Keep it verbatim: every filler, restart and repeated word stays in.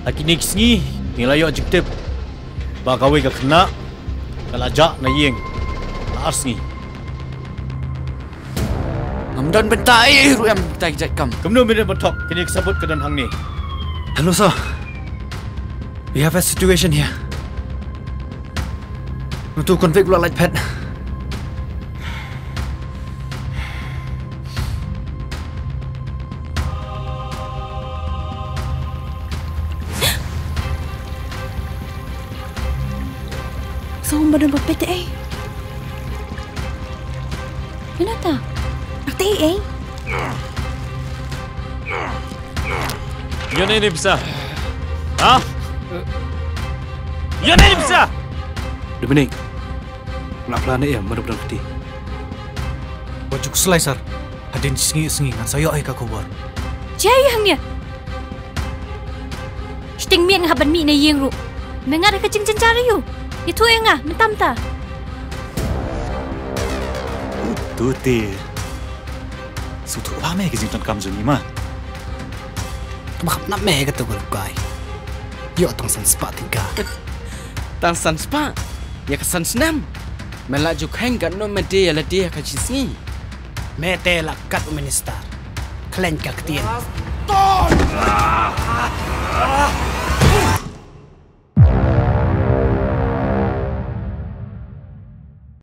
Ha kine ki sngi ngi la ïoh jingtip ba kawei ka khynnah ka la jah na ïing la ar sngi. Ngam don bynta ei ei ruh em, kita ki jait kam. Kumno mynta ba thok, kine ki sabut ka don hangne. Hello sir. We have a situation here. Uto u convict u la lait phet. Song ba don ba peit ei. Mynta. Ate ei. Ïa ne ne bisa. Ha? Ïa ne ne bisa. Dominic. Nga phla ne em, mano ba don kti. Wat ju khuslai sir. Hadien shi sngi sngi ngan sa ïoh ïa ka khubor. Jia ïa hangne. Shiteng miet nga hap ban mih na ïing ruh. Me ngat ha ka jingjynjar aïu? Ïathuh ïa nga mynta mynta. Uto te. Sngewthuh bha me ka jingdonkam jong ngi ma. Kaba khapnap me kato ka lok kai. Ïoh tang san spah tyngka. Tang san spah? Ïa ka san snem. Me la ju kheiñ katno me die ïa lade ha ka shi sngi. Me te la kat u minister. Khlaiñ ka ktien.